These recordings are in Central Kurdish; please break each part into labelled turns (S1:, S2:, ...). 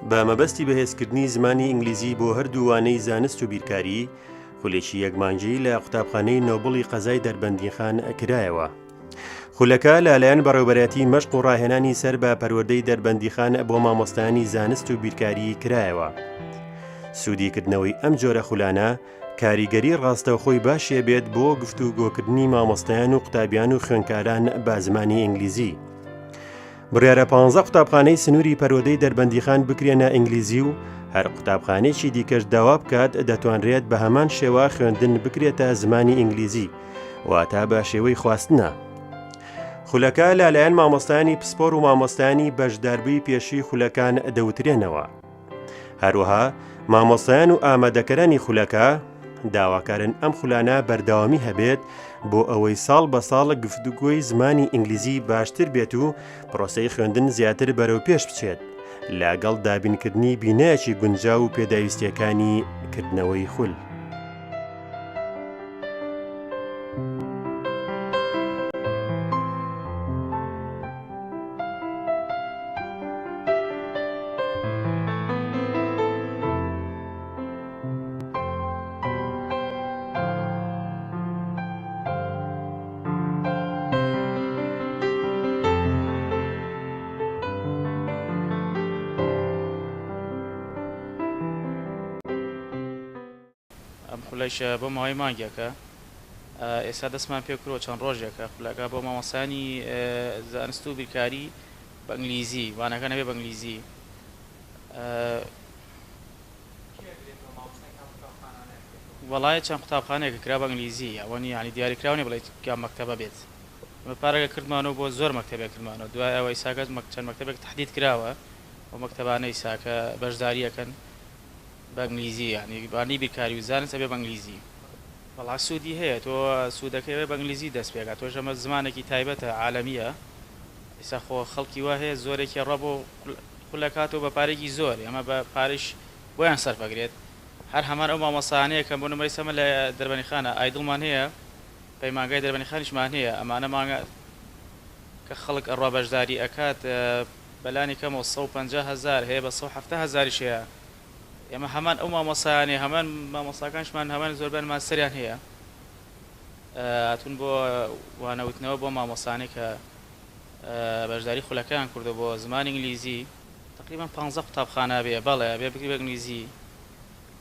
S1: بە مەبەستی بەهێزکردنی زمانی ئینگلیزی بۆ هەردوو وانەی زانست و بیرکاری، خولێکی یەک مانگی لە قوتابخانەی نۆبڵی قەزای دەربەندیخان کرایەوە. خولەکە لەلایەن بەڕێوبەرایەتی مەشق و ڕاهێنانی سەر بە پەروەردەی دەربەندیخان بۆ مامۆستایانی زانست و بیرکاری کرایەوە. سوودی کردنەوەی ئەم جۆرە خولانە کاریگەری ڕاستەوخۆی باشێ بێت بۆ گفتوگۆکردنی مامۆستایان و قوتابیان و خوێندکاران بە زمانی ئینگلیزی. بڕیارە پانزە قوتابخانەی سنووری پەروەردەی دەربەندیخان بکرێنە ئینگلیزی و هەر قوتابخانەیەکی دیکەش داوا بکات دەتوانرێت بە هەمان شێوە خوێندن بکرێتە زمانی ئینگلیزی واتە بە شێوەی خواستنە. خولەکە لەلایەن مامۆستایانی پسپۆر و مامۆستایانی بەشداربووی پێشووی خولەکان دەوترێنەوە. هەروەها مامۆستایان و ئامادەکەرانی خولەکە داواکارن ئەم خولانە بەردەوامی هەبێت بۆ ئەوەی ساڵ بە ساڵ گفتوگۆی زمانی ئینگلیزی باشتر بێت و پرۆسەی خوێندن زیاتر بەرەو پێش بچێت لەگەڵ دابینکردنی بینایەکی گونجاو و پێداویستیەکانی کردنەوەی خول.
S2: ئەم خولەیش بۆ ماوەی مانگێکە ئێستا دەستمان پێ کردووە چەند ڕۆژێکە خولەکە بۆ مامۆستایانی زانست و بیرکاری بە ئینگلیزی وانەکان ئەبێ بە ئینگلیزی. وەڵای چەند قوتابخانەیەک کرا بە ئینگلیزی ئەوە نییە یانی دیاریکراو نییە بڵێیت کام مەکتەبە بێت ئێمە پارەکە کردمانەوە بۆ زۆر مەکتەبێک کردمانەوە دوای ئەوە ئیساکە چەند مەکتەبێک تەحدید کراوە ئەو مەکتەبانە ئیساکە بەشداری ئەکەن بە ئینگلیزی یانی وانەی بیرکاری و زانست ئەبێ بە ئینگلیزی. وەڵا سوودی هەیە تۆ سوودەکەی ئەوەیە بە ئینگلیزی دەست پێکا تۆش ئەمە زمانێکی تایبەتە عالەمیە ئیستا خۆ خەڵکی وا هەیە زۆرێکی ئەڕوا بۆ خولەکاتەوە بە پارەیەکی زۆر ئەمە بە پارەیش بۆیان سەرف ئەکرێت هەر هەمان ئەو مامۆستایانەیە کە بۆ نمونە ئیستا ئەمە لە دەربەنیخانە ئایدڵمان هەیە پەیمانگای دەربەنیخانیشمان هەیە ئەمانە مانگە کە خەڵک ئەڕوا بەشداری ئەکات بەلانی کەمەوە 150 هەزار هەیە بە 170 هەزاریش هەیە ئێمە هەمان ئەو مامۆستایانەی هەمان مامۆستاکانیشمان هەمان زۆربەیان ماستەریان هەیە هاتوون بۆ وانەوتنەوە بۆ مامۆستانەی کە بەشداری خولەکەیان کردو بۆ زمانی ئینگلیزی تقریبا پانزە قوتابخانە بێ بەڵێ بێ بکری بە ئینگلیزی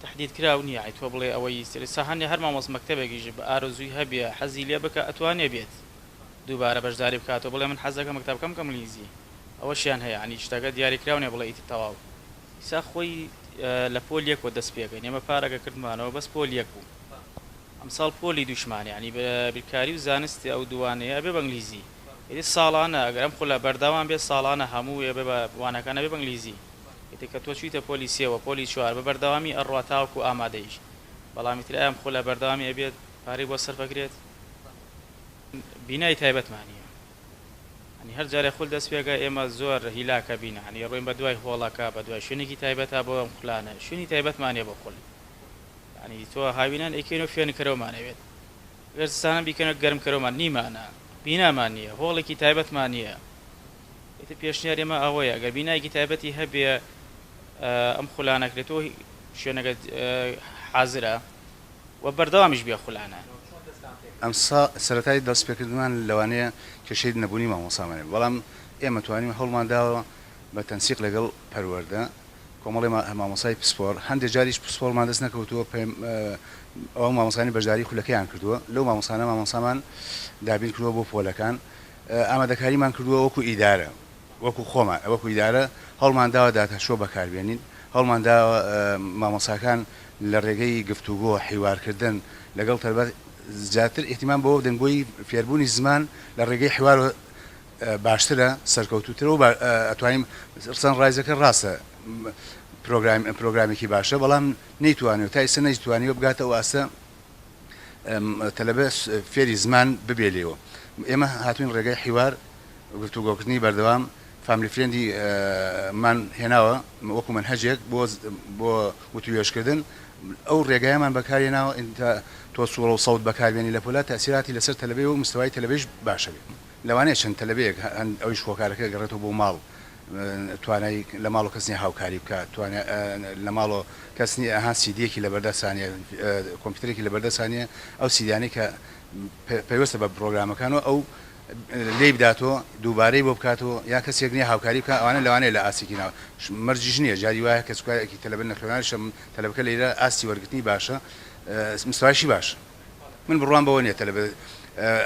S2: تحدید کراو نییە ئەی تۆ بڵێ ئەوەی سا هەنێ هەر مامۆست مەکتەبێکیش بە ئارەزووی هەبێ حەزی لێ بکە ئەتوانێ بێت دووبارە بەشداری بکاتەوە بڵێ من حەزەکەم مەکتەبەکەم بکەم ئینگلیزی ئەوەشیان هەیە یانی شتەکە دیاریکراو نییە بڵێ ئیتر تەواو ئیسا خۆی لە پۆل یەکەوە دەست پێکەین ئێمە پارەکە کردمانەوە بەس پۆل یەک بوو ئەمساڵ پۆلی دووشمان یانی بیرکاری و زانستی ئەو دووانەیە ئەبێ بە ئینگلیزی ئیتر ساڵانە ئەگەر ئەم خولە بەردەوام بێت ساڵانە هەموو ئەبێ بە وانەکان ئەبێ بە ئینگلیزی ئیتر کە تۆ چوویتە پۆلی سێوە پۆلی چوار بە بەردەوامی ئەڕوا تاوەکو ئامادەیش بەڵام ئیتر ئەم خولە بەردەوامی ئەبێت پارەی بۆ سەرف ئەکرێت بینای تایبەتمان نییە یانی هەر جارێ خول دەست پێکا ئێمە زۆر هیلاکە بین یانی ڕۆین بە دوای هۆڵەکە بە دوای شوێنێکی تایبەتا بۆ ئەم خولانە شوێنی تایبەتمان نیە بۆ خول یانی تۆ هاوینان ئەیکەین و فێنکەرەوەمان ئەوێت گەر زستانان بیکەنە گەرمکەرەوەمان نیمانە بینامان نییە هۆڵێکی تایبەتمان نییە ئیتر پێشنیاری ئێمە ئەوەیە گەر بینایەکی تایبەتی هەبێ ئەم خولانەکرێتەوە شوێنەکە حازرە و بەردەوامیش بێ خولانە.
S3: ئەمساڵ سەرەتای دەستپێکردنمان لەوانەیە کێشەی نەبوونی مامۆستامان هەبێت، بەڵام ئێمە توانیمان هەوڵمان داوە بە تەنسیق لەگەڵ پەروەردە کۆمەڵێ مامۆستای پسپۆڕ، هەندێک جاریش پسپۆڕمان دەست نەکەوتووە، ئەو مامۆستایانەی بەشداری خولەکەیان کردووە، لەو مامۆستانە مامۆستامان دابین کردووە بۆ پۆلەکان، ئامادەکاریمان کردووە وەکو ئیدارە. وەکو خۆمان وەکو ئیدارە هەوڵمان داوە داتا شۆ بەکاربێنین، هەوڵمان داوە مامۆستاکان لە ڕێگەی گفتوگۆ، حیوارکردن لەگەڵ تەلبە زیاتر ئیهتیمام بەوە بدەن بۆی فێربوونی زمان لە ڕێگەی حیوارەوە باشترە، سەرکەوتووترە و ئەتوانین سەن ڕایزەکە ڕاستە پرۆگرام پرۆگرامێکی باشە بەڵام نەیتوانیوە تا ئیستا نەیتوانیوە بگاتە ئەو ئاستە تەلەبە فێری زمان ببێ لێوە ئێمە هاتوین ڕێگای حیوار گفتوگۆکردنی بەردەوام family friendly مان هێناوە وەکو مەنهەجێک بۆ بۆ وتوێژکردن ئەو ڕێگایەمان بەکارهێناوە تا تۆ سوڕە و سەوت بەکاربێنی لە پۆلا تەئسیراتی لەسەر تەلەبەی و مستەوای تەلەبەیش باشە بێ لەوانەیە چەند تەلەبەیەک هەن ئەویش هۆکارەکە گەڕێتەوە بۆ ماڵ. توانای لە ماڵۆ کەس نیە هاوکاری بکا توانای لە ماڵۆ کەس نیە ئەها سیدیەکی لەبەردەسا نیە کۆمپیوتەرێکی لەبەردەسا نیە ئەو سیدیانەی کە پەیوەستە بە پڕۆگرامەکانەوە ئەو لێی بداتەوە دووبارەی بۆ بکاتەوە یا کەسێک نیە هاوکاری بکا ئەوانە لەوانەیە لە ئاستێکی ناو مەرجیش نیە جاری وایە کەسوکارێکی تەلەبە نەخوێناریشە تەلەبەکە لێرە ئاستی وەرگرتنی باشە مستەوایشی باشە من بڕوام بەوە نیە تەلەبە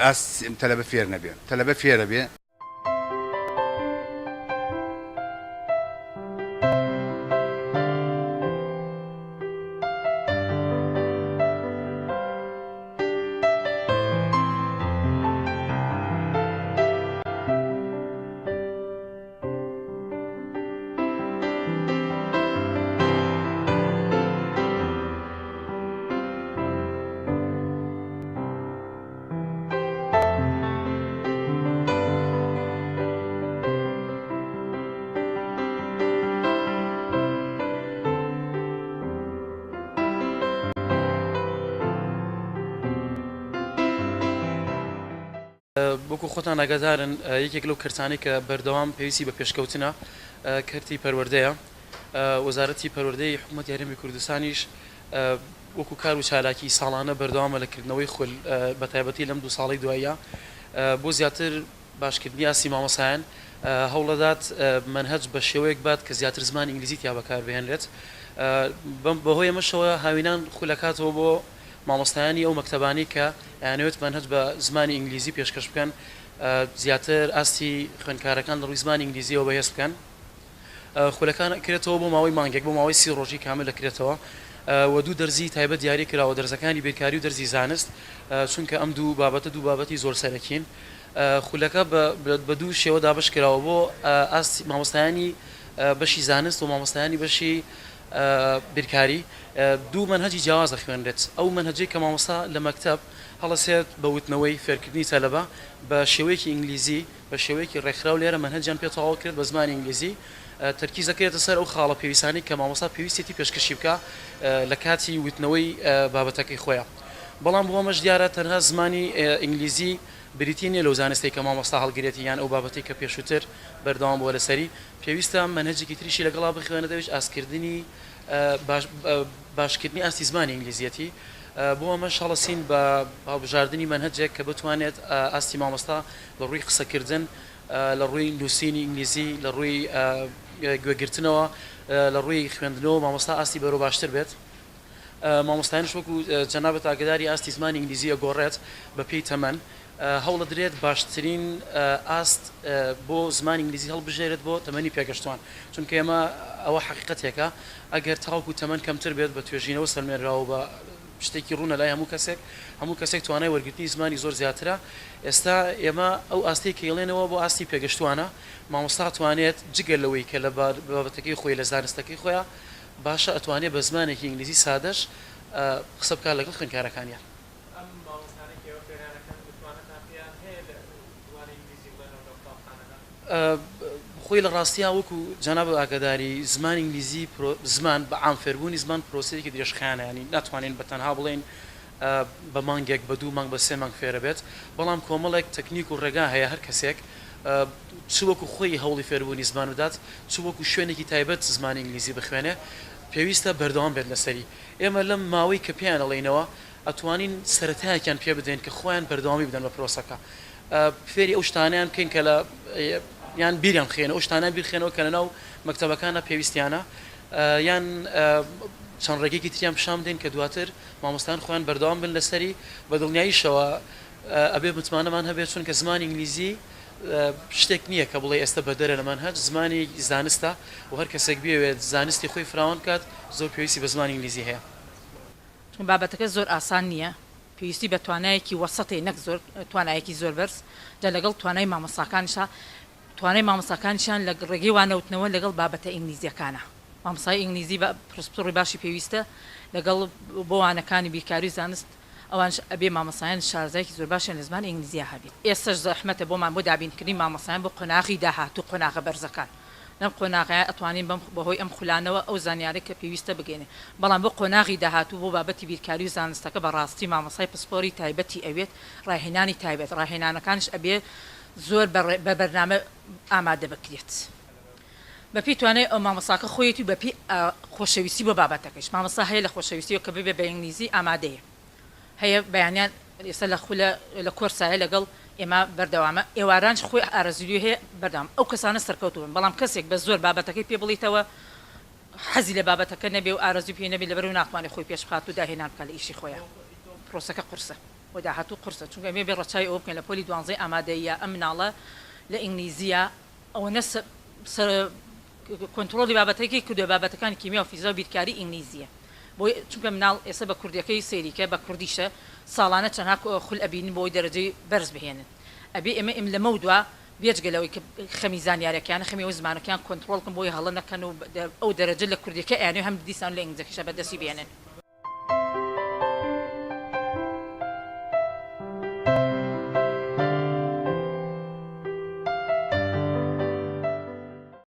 S3: ئاست تەلەبە فێر نەبێ تەلەبە فێرە بێ.
S2: وەکو خۆتان ئاگادارن یەکێک لەو کەرتانەی کە بەردەوام پێویستی بە پێشکەوتنە کەرتی پەروەردەیە. وەزارەتی پەروەردەی حکوومەتی هەرێمی کوردستانیش وەکو کار و چالاکی ساڵانە بەردەوامە لە کردنەوەی خول بەتایبەتی لەم دوو ساڵەی دواییە بۆ زیاتر باشکردنی ئاستی مامۆستایان هەوڵدەدات مەنهەج بە شێوەیەک بات کە زیاتر زمانی ئینگلیزی تیا بەکاربهێنرێت بەهۆی ئەمەشەوە هاوینان خولەکاتەوە بۆ مامۆستایانی ئەو مەکتەبانەی کە ئەیانەوێت مەنهەج بە زمانی ئینگلیزی پێشکەش بکەن زیاتر ئاستی خوێندکارەکان لە ڕووی زمانی ئینگلیزیەوە بەهێز بکەن. خولەکان ئەکرێتەوە بۆ ماوەی مانگێک بۆ ماوەی سی ڕۆژی کامل ئەکرێتەوە و دوو دەرزی تایبەت دیاری کراوە دەرزەکانی بیرکاری و دەرزی زانست چونکە ئەم دوو بابەتە دوو بابەتی زۆر سەرەکین خولەکە بە دوو شێوە دابەش کراوە بۆ ئاستی مامۆستایانی بەشی زانست و مامۆستایانی بەشی بیرکاری دوو مەنهەجی جیاواز دەخوێنرێت ئەو مەنهەجەی کە مامۆستا لە مەکتەب هەڵەسێت بە وتنەوەی فێرکردنی تەلەبە بە شێوەیەکی ئینگلیزی بە شێوەیەکی ڕێکخراو لێرە مەنهەجیان پێ تەواو کرێت بە زمانی ئینگلیزی تەرکیز دەکرێتە سەر ئەو خاڵە پێویستانەی کە مامۆستا پێویستیەتی پێشکەشی بکا لە کاتی وتنەوەی بابەتەکەی خۆیا بەڵام بۆ ئەمەش دیارە تەنها زمانی ئینگلیزی بریتی نیە لەو زانستەی کە مامۆستا هەڵگرێتی یان ئەو بابەتەی کە پێشووتر بەردەوام بووە لەسەری پێویستە مەنهەجێکی تریشی لەگەڵا بخوێنێت ئەویش ئاستکردنی باشکردنی ئاستی زمانی ئینگلیزیەتی بۆ ئەمەش هەڵەسین بە هەڵبژاردنی مەنهەجێک کە بتوانێت ئاستی مامۆستا لە ڕووی قسەکردن، لە ڕووی نووسینی ئینگلیزی، لە ڕووی گوێگرتنەوە، لە ڕووی خوێندنەوە مامۆستا ئاستی بەرەو باشتر بێت. مامۆستایانیش وەکو جەنابت ئاگەداری ئاستی زمانی ئینگلیزی ئەگۆڕێت بە پێی تەمەن. هەوڵەدرێت باشترین ئاست بۆ زمانی ئینگلیزی هەڵبژێرێت بۆ تەمەنی پێگەشتوان. چونکە ئێمە ئەوە حەقیقەتێکە ئەگەر تاوەکو تەمەن کەمتر بێت بە توێژینەوە سەلمێنراوە بە شتێکی ڕوونە لای هەموو کەسێک، هەموو کەسێک توانای وەرگرتنی زمانی زۆر زیاترە، ئێستا ئێمە ئەو ئاستەی کە ئەیڵێنەوە بۆ ئاستی پێگەشتووانە، مامۆستا ئەتوانێت جگە لەوەی کە لە بابەتەکەی خۆی لە زانستەکەی خۆیا باشە ئەتوانێت بە زمانێکی ئینگلیزی سادەش قسە بکات لەگەڵ خوێندکارەکانیان.
S4: ئەم مامۆستانەی کە ئێوە فێریان ئەکەن متمانەتان پێیان هەیە لە وانەی ئینگلیزی بڵێنەوە لە قوتابخانەدا؟
S2: خۆی لە ڕاستیا وەکو جەنابت ئاگاداری زمانی ئینگلیزی زمان بە عام فێربوونی زمان پرۆسەیەکی درێژخایەنە یانی ناتوانین بە تەنها بڵێین بە مانگێک بە دوو مانگ بە سێ مانگ فێرەبێت بەڵام کۆمەڵێک تەکنیک و ڕێگا هەیە هەر کەسێک چ وەکو خۆی هەوڵی فێربوونی زمان بدات چ وەکو شوێنێکی تایبەت زمانی ئینگلیزی بخوێنێ پێویستە بەردەوام بێت لەسەری ئێمە لەم ماوەی کە پێیان ئەڵێینەوە ئەتوانین سەرەتایەکیان پێ بدەین کە خۆیان بەردەوامی بدەن بە پرۆسەکە فێری ئەو شتانەیان بکەین کە لە یان بیریان بخێنەوە ئەو شتانە بیرخێنەوە کە لەناو مەکتەبەکانە پێویستیانە یان چەند ڕێگەیەکی تریان پیشان بدەین کە دواتر مامۆستایان خۆیان بەردەوام بن لەسەری بە دڵنیاییشەوە ئەبێ متمانەمان هەبێت چونکە زمانی ئینگلیزی شتێک نییە کە بڵێ ئێستا بەدەرە لە مەنهەج زمانی زانستە و هەر کەسێک بیەوێت زانستی خۆی فراوان بکات زۆر پێویستی بە زمانی ئینگلیزی هەیە.
S5: چونکە بابەتەکە زۆر ئاسان نییە پێویستی بە توانایەکی وەسەتەی نەک زۆر توانایەکی زۆر بەرز جا لەگەڵ توانای مامۆستاکانیشا توانای مامۆستاکانیشیان لە ڕێگەی وانەوتنەوە لەگەڵ بابەتە ئینگلیزیەکانە مامۆستای ئینگلیزی بە پسپۆڕی باشی پێویستە لەگەڵ بۆ وانەکانی بیرکاری و زانست ئەوانش ئەبێ مامۆستایان شارەزایەکی زۆر باشیان لە زمانی ئینگلیزیا هەبێت ئێستەش زەحمەتە بۆمان بۆ دابینکردنی مامۆستایان بۆ قۆناغی داهاتوو قۆناغە بەرزەکان لەم قۆناغەیا ئەتوانین بەم بەهۆی ئەم خولانەوە ئەو زانیارەی کە پێویستە بگەینێ بەڵام بۆ قۆناغی داهاتوو بۆ بابەتی بیرکاری و زانستەکە بەڕاستی مامۆستای پسپۆری تایبەتی ئەوێت ڕاهێنانی تایبەت ڕاهێنانەکانیش ئەبێ زۆر بە بەرنامە ئامادە بکرێت. بەپێی توانای ئەو مامۆستاکە خۆیەتی و بەپێی خۆشەویستی بۆ بابەتەکەیش. مامۆستا هەیە لە خۆشەویستیەوە کە ببێ بە ئینگلیزی ئامادەیە. هەیە بەیانیان ئێستا لە خولە لە کۆرسایە لەگەڵ ئێمە بەردەوامە ئێوارانش خۆی ئارەزووی هەیە بەردەوام ئەو کەسانە سەرکەوتوو بن بەڵام کەسێک بە زۆر بابەتەکەی پێ بڵیتەوە حەزی لە بابەتەکە نەبێ و ئارەزووی پێی نەبێ لەبەرئەوە ناتوانێ خۆی پێش بخات و داهێنان بکات لە ئیشی خۆیا پرۆسەکە قورسە و داهاتوو قورسە چونکە ئەبێ بێ ڕەچاوی ئەوە بکەین لە پۆلی دوانزەی ئامادەییە ئەم مناڵە لە ئینگلیزیە ئەوەنە سەر کۆنتڕۆڵی بابەتەکەی کردوە بابەتەکانی کیمیا و فیزیا و بیرکاری ئینگلیزیە بۆی چونکە مناڵ ئێستا بە کوردیەکەی سەیری کە بە کوردیشە ساڵانە چەنها خول ئەبینن بۆی دەرەجەی بەرز بهێنن ئەبێ ئێمە ئێم لەمەو دوا بێجگە لەوەی کە خەمی زانیارەکەیانە خەمی ئەوەی زمانەکەیان کۆنتڕۆڵ کەن بۆی هەڵە نەکەن و ئەو دەرەجە لە کوردیەکە ئەیانەوێ هەم دیسان لە ئینگلیزەکەیشا بەدەستی بێنن.